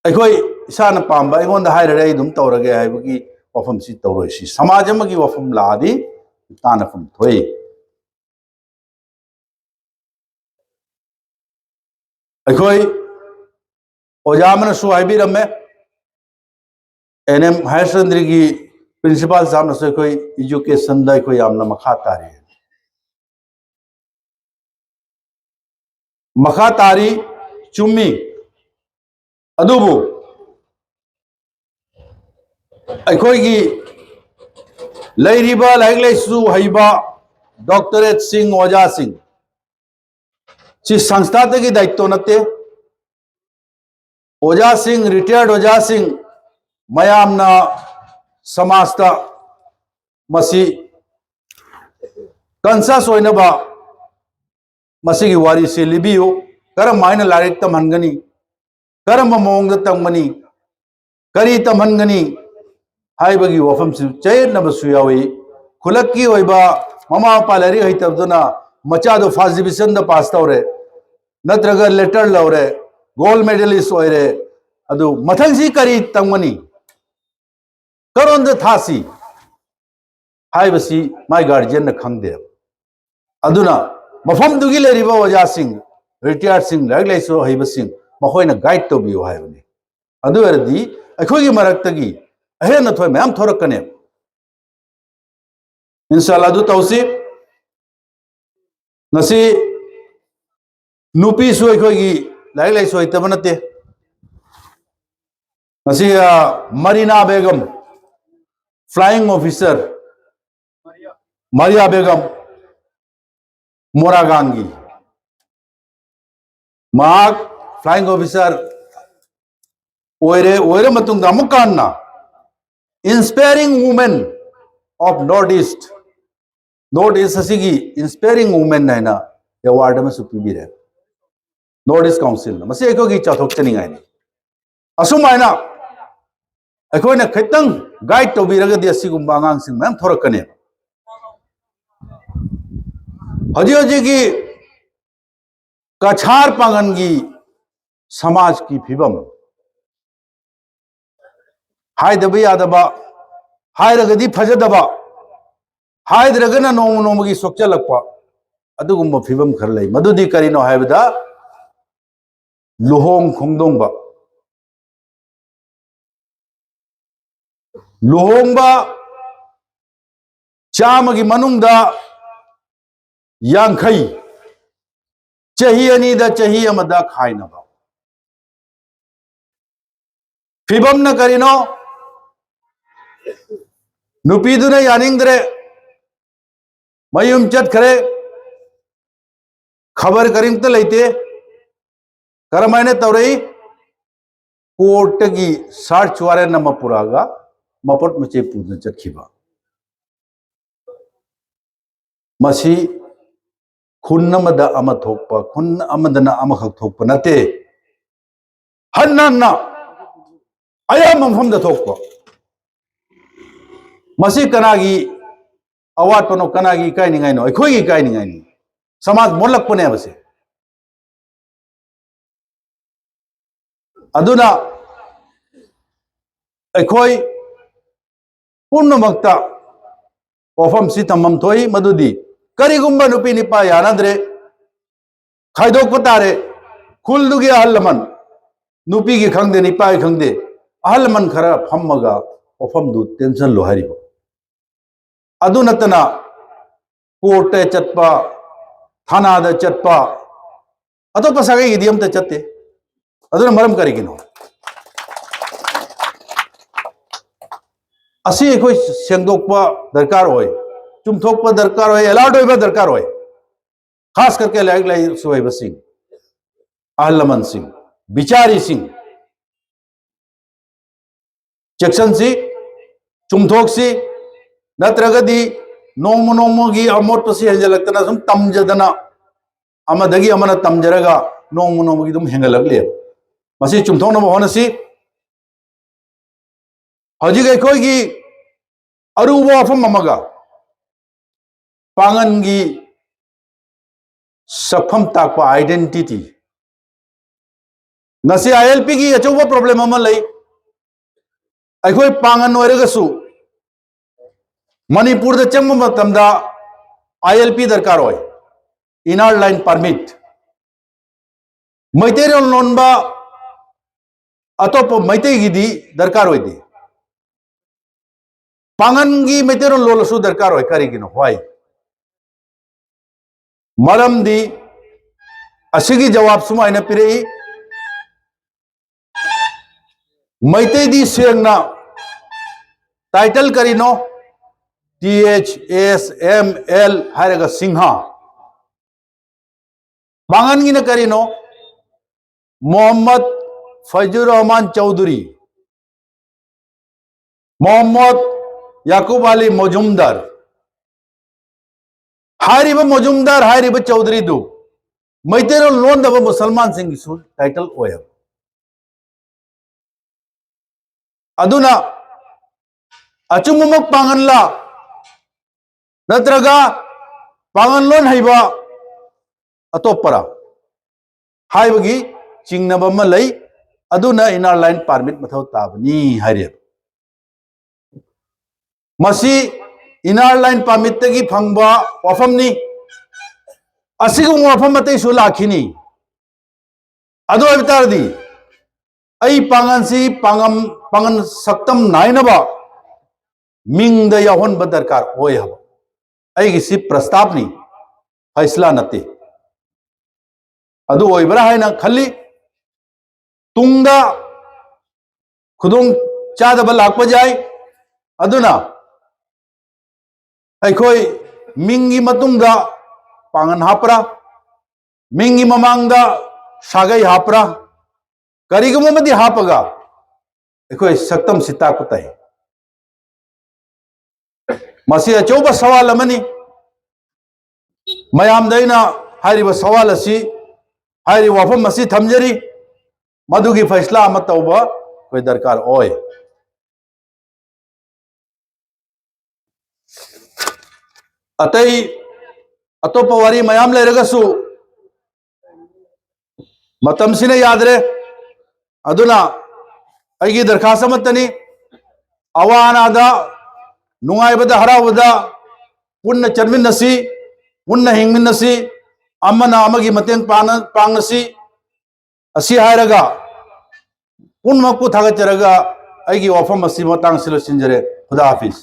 ꯑꯩꯈꯣꯏ ꯏꯁꯥꯅ ꯄꯥꯝꯕ, ꯑꯩꯉꯣꯟꯗ ꯍꯥꯏꯔꯔꯦ, ꯑꯩ ꯑꯗꯨꯝ ꯇꯧꯔꯒꯦ ꯍꯥꯏꯕꯒꯤ ꯋꯥꯐꯝꯁꯤ ꯇꯧꯔꯣꯏꯁꯤ꯫ ꯁꯃꯥꯖ ꯑꯃꯒꯤ ꯋꯥꯐꯝ ꯂꯥꯛꯑꯗꯤ ꯇꯥꯟꯅꯐꯝ ꯊꯣꯛꯏ꯫ ꯑꯩꯈꯣꯏ ꯑꯣꯖꯥ ꯑꯃꯅꯁꯨ ꯍꯥꯏꯕꯤꯔꯝꯃꯦ, ꯑꯦꯟ ꯑꯦꯝ ꯍꯥꯌꯔ ꯁꯦꯀꯦꯟꯗꯔꯤꯒꯤ ꯄ꯭ꯔꯤꯟꯁꯤꯄꯥꯜ ꯁꯥꯍꯕꯅꯁꯨ ꯑꯩꯈꯣꯏ ꯏꯖꯨꯀꯦꯁꯟꯗ ꯑꯩꯈꯣꯏ ꯌꯥꯝꯅ ꯃꯈꯥ ꯇꯥꯔꯤ꯫ ꯃꯈꯥ ꯇꯥꯔꯤ, ꯆꯨꯝꯃꯤ꯫ ꯑꯗꯨꯕꯨ ꯑꯩꯈꯣꯏꯒꯤ ꯂꯩꯔꯤꯕ ꯂꯥꯏꯔꯤꯛ ꯂꯥꯏꯁꯨ ꯍꯩꯕ ꯗꯣꯛꯇꯔꯦꯠꯁꯤꯡ, ꯑꯣꯖꯥꯁꯤꯡ, ꯁꯤ ꯁꯪꯁꯊꯥꯗꯒꯤ ꯗꯥꯌꯤꯠꯇꯣ ꯅꯠꯇꯦ꯫ ꯑꯣꯖꯥꯁꯤꯡ, ꯔꯤꯇꯥꯌꯔꯗ ꯑꯣꯖꯥꯁꯤꯡ, ꯃꯌꯥꯝꯅ ꯁꯃꯥꯖꯇ ꯃꯁꯤ ꯀꯟꯁꯁ ꯑꯣꯏꯅꯕ ꯃꯁꯤꯒꯤ ꯋꯥꯔꯤꯁꯤ ꯂꯤꯕꯤꯌꯨ꯫ ꯀꯔꯝ ꯍꯥꯏꯅ ꯂꯥꯏꯔꯤꯛ ꯇꯝꯍꯟꯒꯅꯤ? ꯀꯔꯝꯕ ꯃꯑꯣꯡꯗ ꯇꯝꯒꯅꯤ? ꯀꯔꯤ ꯇꯝꯍꯟꯒꯅꯤ? ꯍꯥꯏꯕꯒꯤ ꯋꯥꯐꯝꯁꯤ ꯆꯌꯦꯠꯅꯕꯁꯨ ꯌꯥꯎꯏ꯫ ꯈꯨꯜꯂꯛꯀꯤ ꯑꯣꯏꯕ ꯃꯃꯥ ꯃꯄꯥ ꯂꯥꯏꯔꯤꯛ ꯍꯩꯇꯕꯗꯨꯅ ꯃꯆꯥꯗꯣ ꯐꯥꯔꯁ ꯗꯤꯕꯤꯖꯟꯗ ꯄꯥꯁ ꯇꯧꯔꯦ, ꯅꯠꯇ꯭ꯔꯒ ꯂꯦꯇꯔ ꯂꯧꯔꯦ, ꯒꯣꯜꯗ ꯃꯦꯗꯥꯂꯤꯁ ꯑꯣꯏꯔꯦ, ꯑꯗꯨ ꯃꯊꯪꯁꯤ ꯀꯔꯤ ꯇꯝꯒꯅꯤ, ꯀꯔꯣꯝꯗ ꯊꯥꯁꯤ ꯍꯥꯏꯕꯁꯤ ꯃꯥꯏ ꯒꯥꯔꯖꯤꯌꯟꯅ ꯈꯪꯗꯦꯕ꯫ ꯑꯗꯨꯅ ꯃꯐꯝꯗꯨꯒꯤ ꯂꯩꯔꯤꯕ ꯑꯣꯖꯥꯁꯤꯡ, ꯔꯤꯇꯥꯌꯔꯁꯤꯡ, ꯂꯥꯏꯔꯤꯛ ꯂꯥꯏꯁꯨ ꯍꯩꯕꯁꯤꯡ, ꯃꯈꯣꯏꯅ ꯒꯥꯏꯗ ꯇꯧꯕꯤꯌꯨ ꯍꯥꯏꯕꯅꯤ꯫ ꯑꯗꯨ ꯑꯣꯏꯔꯗꯤ ꯑꯩꯈꯣꯏꯒꯤ ꯃꯔꯛꯇꯒꯤ ꯑꯍꯦꯟ ꯑꯊꯣꯏ ꯃꯌꯥꯝ ꯊꯣꯔꯛꯀꯅꯦꯕ꯫ ꯏꯟꯁꯥꯜꯂꯥ ꯑꯗꯨ ꯇꯧꯁꯤ꯫ ꯉꯁꯤ ꯅꯨꯄꯤꯁꯨ ꯑꯩꯈꯣꯏꯒꯤ ꯂꯥꯏꯔꯤꯛ ꯂꯥꯏꯁꯨ ꯍꯩꯇꯕ ꯅꯠꯇꯦ꯫ ꯉꯁꯤ, ꯑ, ꯃꯔꯤꯅꯥ ꯕꯦꯒꯝ, flying officer, ꯃꯥꯔꯤꯌꯥ ꯕꯦꯒꯝ, ꯃꯣꯔꯥꯒꯥꯡꯒꯤ꯫ ꯃꯍꯥꯛ flying officer ꯑꯣꯏꯔꯦ, ꯑꯣꯏꯔ ꯃꯇꯨꯡꯗ ꯑꯃꯨꯛ ꯍꯟꯅ Inspiring Women of North East, North East ꯑꯁꯤꯒꯤ Inspiring Women ꯍꯥꯏꯅ award ꯑꯃꯁꯨ ꯄꯤꯕꯤꯔꯦ North East Councilꯅ꯫ ꯃꯁꯤ ꯑꯩꯈꯣꯏꯒꯤ ꯆꯥꯎꯊꯣꯛꯆꯅꯤꯡꯉꯥꯏꯅꯤ꯫ ꯑꯁꯨꯃꯥꯏꯅ ꯑꯩꯈꯣꯏꯅ ꯈꯤꯇꯪ ꯒꯥꯏꯗ ꯇꯧꯕꯤꯔꯒꯗꯤ ꯑꯁꯤꯒꯨꯝꯕ ꯑꯉꯥꯡꯁꯤꯡ ꯃꯌꯥꯝ ꯊꯣꯔꯛꯀꯅꯦꯕ꯫ ꯍꯧꯖꯤꯛ ꯍꯧꯖꯤꯛꯀꯤ ꯀꯆꯥꯔ ꯄꯥꯡꯒꯜꯒꯤ ꯁꯃꯥꯖꯀꯤ ꯐꯤꯕꯝ, ꯍꯥꯏꯗꯕ ꯌꯥꯗꯕ, ꯍꯥꯏꯔꯒꯗꯤ ꯐꯖꯗꯕ, ꯍꯥꯏꯗ꯭ꯔꯒꯅ ꯅꯣꯡꯃ ꯅꯣꯡꯃꯒꯤ ꯁꯣꯛꯆꯜꯂꯛꯄ, ꯑꯗꯨꯒꯨꯝꯕ ꯐꯤꯕꯝ ꯈꯔ ꯂꯩ꯫ ꯃꯗꯨꯗꯤ ꯀꯔꯤꯅꯣ ꯍꯥꯏꯕꯗ, ꯂꯨꯍꯣꯡ ꯈꯣꯡꯗꯣꯡꯕ, ꯂꯨꯍꯣꯡꯕ ꯆꯥꯝꯃꯒꯤ ꯃꯅꯨꯡꯗ ꯌꯥꯡꯈꯩ ꯆꯍꯤ ꯑꯅꯤꯗ, ꯆꯍꯤ ꯑꯃꯗ ꯈꯥꯏꯅꯕ꯫ ꯐꯤꯕꯝꯅ ꯀꯔꯤꯅꯣ? ꯅꯨꯄꯤꯗꯨꯅ ꯌꯥꯅꯤꯡꯗ꯭ꯔꯦ, ꯃꯌꯨꯝ ꯆꯠꯈ꯭ꯔꯦ, ꯈꯕꯔ ꯀꯔꯤꯝꯇ ꯂꯩꯇꯦ꯫ ꯀꯔꯝꯍꯥꯏꯅ ꯇꯧꯔꯛꯏ? ꯀꯣꯔꯠꯇꯒꯤ search warrant ꯑꯃ ꯄꯨꯔꯛꯑꯒ ꯃꯄꯣꯠ ꯃꯆꯩ ꯄꯨꯗꯨꯅ ꯆꯠꯈꯤꯕ꯫ ꯃꯁꯤ ꯈꯨꯟ ꯑꯃꯗ ꯑꯃ ꯊꯣꯛꯄ, ꯈꯨꯟ ꯑꯃꯗꯅ ꯑꯃꯈꯛ ꯊꯣꯛꯄ ꯅꯠꯇꯦ, ꯍꯟꯅ ꯍꯟꯅ ꯑꯌꯥꯝꯕ ꯃꯐꯝꯗ ꯊꯣꯛꯄ꯫ ꯃꯁꯤ ꯀꯅꯥꯒꯤ ꯑꯋꯥꯠꯄꯅꯣ, ꯀꯅꯥꯒꯤ ꯏꯀꯥꯏꯅꯤꯡꯉꯥꯏꯅꯣ? ꯑꯩꯈꯣꯏꯒꯤ ꯏꯀꯥꯏꯅꯤꯡꯉꯥꯏꯅꯤ꯫ ꯁꯃꯥꯖ ꯃꯣꯠꯂꯛꯄꯅꯦꯕ ꯁꯦ꯫ ꯑꯗꯨꯅ ꯑꯩꯈꯣꯏ ꯄꯨꯝꯅꯃꯛꯇ ꯋꯥꯐꯝꯁꯤ ꯊꯝꯐꯝ ꯊꯣꯛꯏ, ꯃꯗꯨꯗꯤ ꯀꯔꯤꯒꯨꯝꯕ ꯅꯨꯄꯤ ꯅꯨꯄꯥ ꯌꯥꯅꯗ꯭ꯔꯦ, ꯈꯥꯏꯗꯣꯛꯄ ꯇꯥꯔꯦ, ꯈꯨꯜꯗꯨꯒꯤ ꯑꯍꯜ ꯂꯃꯟ, ꯅꯨꯄꯤꯒꯤ ꯈꯪꯗꯦ, ꯅꯨꯄꯥꯒꯤ ꯈꯪꯗꯦ, ꯑꯍꯜ ꯂꯃꯟ ꯈꯔ ꯐꯝꯃꯒ ꯋꯥꯐꯝꯗꯨ ꯇꯦꯝꯁꯜꯂꯨ ꯍꯥꯏꯔꯤꯕ꯫ ꯑꯗꯨ ꯅꯠꯇꯅ ꯀꯣꯔꯠꯇ ꯆꯠꯄ, ꯊꯥꯅꯥꯗ ꯆꯠꯄ, ꯑꯇꯣꯞꯄ ꯁꯥꯒꯩꯒꯤꯗꯤ ꯑꯝꯇ ꯆꯠꯇꯦ꯫ ꯑꯗꯨꯅ ꯃꯔꯝ ꯀꯔꯤꯒꯤꯅꯣ? ꯑꯁꯤ ꯑꯩꯈꯣꯏ ꯁꯦꯡꯗꯣꯛꯄ ꯗꯔꯀꯥꯔ ꯑꯣꯏ, ꯆꯨꯝꯊꯣꯛꯄ ꯗꯔꯀꯥꯔ ꯑꯣꯏ, ꯑꯦꯂꯔꯠ ꯑꯣꯏꯕ ꯗꯔꯀꯥꯔ ꯑꯣꯏ꯫ ꯈꯥꯁ ꯀꯔꯀꯦ ꯂꯥꯏꯔꯤꯛ ꯂꯥꯏꯁꯨ ꯍꯩꯕꯁꯤꯡ, ꯑꯍꯜ ꯂꯃꯟꯁꯤꯡ, ꯕꯤꯆꯥꯔꯤꯁꯤꯡ, ꯆꯦꯛꯁꯟꯁꯤ, ꯆꯨꯝꯊꯣꯛꯁꯤ, ꯅꯠꯇ꯭ꯔꯒꯗꯤ ꯅꯣꯡꯃ ꯅꯣꯡꯃꯒꯤ ꯑꯃꯣꯠꯄꯁꯤ ꯍꯦꯟꯖꯜꯂꯛꯇꯅ ꯁꯨꯝ ꯇꯝꯖꯗꯅ ꯑꯃꯗꯒꯤ ꯑꯃꯅ ꯇꯝꯖꯔꯒ ꯅꯣꯡꯃ ꯅꯣꯡꯃꯒꯤ ꯑꯗꯨꯝ ꯍꯦꯟꯒꯠꯂꯛꯂꯦꯕ꯫ ꯃꯁꯤ ꯆꯨꯝꯊꯣꯛꯅꯕ ꯍꯣꯠꯅꯁꯤ꯫ ꯍꯧꯖꯤꯛ ꯑꯩꯈꯣꯏꯒꯤ ꯑꯔꯨꯕ ꯋꯥꯐꯝ ꯑꯃꯒ, ꯄꯥꯉꯟꯒꯤ ꯁꯛꯐꯝ ꯇꯥꯛꯄ, identity꯫ ꯉꯁꯤ ILP ꯒꯤ ꯑꯆꯧꯕ problem ꯑꯃ ꯂꯩ꯫ ꯑꯩꯈꯣꯏ ꯄꯥꯉꯟ ꯑꯣꯏꯔꯒꯁꯨ ꯃꯅꯤꯄꯨꯔꯗ ꯆꯪꯕ ꯃꯇꯝꯗ ILP ꯗꯔꯀꯥꯔ ꯑꯣꯏ, Inner Line Permit꯫ ꯃꯩꯇꯩꯂꯣꯟ ꯂꯣꯟꯕ ꯑꯇꯣꯞꯄ ꯃꯩꯇꯩꯒꯤꯗꯤ ꯗꯔꯀꯥꯔ ꯑꯣꯏꯗꯦ꯫ ꯄꯥꯉꯟꯒꯤ ꯃꯩꯇꯩꯂꯣꯟ ꯂꯣꯜꯂꯁꯨ ꯗꯔꯀꯥꯔ ꯑꯣꯏ꯫ ꯀꯔꯤꯒꯤꯅꯣ? Why? ꯃꯔꯝꯗꯤ ꯑꯁꯤꯒꯤ ꯖꯋꯥꯕ ꯁꯨꯃꯥꯏꯅ ꯄꯤꯔꯛꯏ, ꯃꯩꯇꯩꯗꯤ ꯁꯦꯡꯅ title ꯀꯔꯤꯅꯣ? T H S M L ꯍꯥꯏꯔꯒ ꯁꯤꯡꯍ꯫ ꯄꯥꯉꯟꯒꯤꯅ ꯀꯔꯤꯅꯣ? ꯃꯣꯍꯝꯃꯗ ꯐꯩꯖꯨꯔ ꯔꯍꯃꯥꯟ ꯆꯧꯙꯨꯔꯤ, ꯃꯣꯍꯝꯃꯗ ꯌꯥꯀꯨꯕ ꯑꯂꯤ ꯃꯣꯖꯨꯝꯗꯥꯔ꯫ ꯍꯥꯏꯔꯤꯕ ꯃꯣꯖꯨꯝꯗꯥꯔ ꯍꯥꯏꯔꯤꯕ ꯆꯧꯙꯨꯔꯤꯗꯨ ꯃꯩꯇꯩꯂꯣꯟ ꯂꯣꯟꯗꯕ ꯃꯨꯁꯜꯃꯥꯟꯁꯤꯡꯒꯤꯁꯨ title ꯑꯣꯏ ꯍꯥꯏꯕ꯫ ꯑꯗꯨꯅ ꯑꯆꯨꯝꯕꯃꯛ ꯄꯥꯉꯟꯂꯥ ꯅꯠꯇ꯭ꯔꯒ ꯄꯥꯉꯟ ꯂꯣꯟ ꯍꯩꯕ ꯑꯇꯣꯞꯄꯔꯥ ꯍꯥꯏꯕꯒꯤ ꯆꯤꯡꯅꯕ ꯑꯃ ꯂꯩ꯫ ꯑꯗꯨꯅ Inner Line Permit ꯃꯊꯧ ꯇꯥꯕꯅꯤ ꯍꯥꯏꯔꯤ꯫ ꯃꯁꯤ ꯏꯅꯔ ꯂꯥꯏꯟ ꯄꯥꯔꯃꯤꯠꯇꯒꯤ ꯐꯪꯕ ꯋꯥꯐꯝꯅꯤ꯫ ꯑꯁꯤꯒꯨꯝꯕ ꯋꯥꯐꯝ ꯑꯇꯩꯁꯨ ꯂꯥꯛꯈꯤꯅꯤ꯫ ꯑꯗꯨ ꯑꯣꯏꯕ ꯇꯥꯔꯗꯤ ꯑꯩ ꯄꯥꯡꯒꯜꯁꯤ ꯄꯥꯡꯒꯝ ꯄꯥꯡꯒꯜ ꯁꯛꯇꯝ ꯅꯥꯏꯅꯕ ꯃꯤꯡꯗ ꯌꯥꯎꯍꯟꯕ ꯗꯔꯀꯥꯔ ꯑꯣꯏ ꯍꯥꯏꯕ꯫ ꯑꯩꯒꯤꯁꯤ ꯄ꯭ꯔꯁꯇꯥꯞꯅꯤ, ꯐꯩꯁꯂꯥ ꯅꯠꯇꯦ꯫ ꯑꯗꯨ ꯑꯣꯏꯕ꯭ꯔꯥ ꯍꯥꯏꯅ ꯈꯜꯂꯤ꯫ ꯇꯨꯡꯗ ꯈꯨꯗꯣꯡ ꯆꯥꯗꯕ ꯂꯥꯛꯄ ꯌꯥꯏ꯫ ꯑꯗꯨꯅ ꯑꯩꯈꯣꯏ ꯃꯤꯡꯒꯤ ꯃꯇꯨꯡꯗ ꯄꯥꯡꯒꯟ ꯍꯥꯞꯄ꯭ꯔꯥ, ꯃꯤꯡꯒꯤ ꯃꯃꯥꯡꯗ ꯁꯥꯒꯩ ꯍꯥꯞꯄ꯭ꯔꯥ, ꯀꯔꯤꯒꯨꯝꯕ ꯑꯃꯗꯤ ꯍꯥꯞꯄꯒ ꯑꯩꯈꯣꯏ ꯁꯛꯇꯝꯁꯤ ꯇꯥꯛꯄ ꯇꯥꯏ꯫ ꯃꯁꯤ ꯑꯆꯧꯕ ꯁꯋꯥꯜ ꯑꯃꯅꯤ꯫ ꯃꯌꯥꯝꯗ ꯑꯩꯅ ꯍꯥꯏꯔꯤꯕ ꯁꯋꯥꯜ ꯑꯁꯤ, ꯍꯥꯏꯔꯤꯕ ꯋꯥꯐꯝ ꯑꯁꯤ ꯊꯝꯖꯔꯤ꯫ ꯃꯗꯨꯒꯤ ꯐꯩꯁꯂꯥ ꯑꯃ ꯇꯧꯕ ꯑꯩꯈꯣꯏ ꯗꯔꯀꯥꯔ ꯑꯣꯏ꯫ ꯑꯇꯩ ꯑꯇꯣꯞꯄ ꯋꯥꯔꯤ ꯃꯌꯥꯝ ꯂꯩꯔꯒꯁꯨ ꯃꯇꯝꯁꯤꯅ ꯌꯥꯗ꯭ꯔꯦ꯫ ꯑꯗꯨꯅ ꯑꯩꯒꯤ ꯗꯔꯈꯥꯁ ꯑꯃꯠꯇꯅꯤ, ꯑꯋꯥ ꯑꯅꯥꯗ, ꯅꯨꯡꯉꯥꯏꯕꯗ, ꯍꯔꯥꯎꯕꯗ ꯄꯨꯟꯅ ꯆꯠꯃꯤꯟꯅꯁꯤ, ꯄꯨꯟꯅ ꯍꯤꯡꯃꯤꯟꯅꯁꯤ, ꯑꯃꯅ ꯑꯃꯒꯤ ꯃꯇꯦꯡ ꯄꯥꯡꯅ-, ꯄꯥꯡꯅꯁꯤ꯫ ꯑꯁꯤ ꯍꯥꯏꯔꯒ ꯄꯨꯝꯅꯃꯛꯄꯨ ꯊꯥꯒꯠꯆꯔꯒ ꯑꯩꯒꯤ ꯋꯥꯐꯝ ꯑꯁꯤ ꯃꯇꯥꯡꯁꯤ ꯂꯣꯏꯁꯤꯟꯖꯔꯦ꯫ ꯈꯨꯗꯥ ꯍꯥꯐꯤꯖ꯫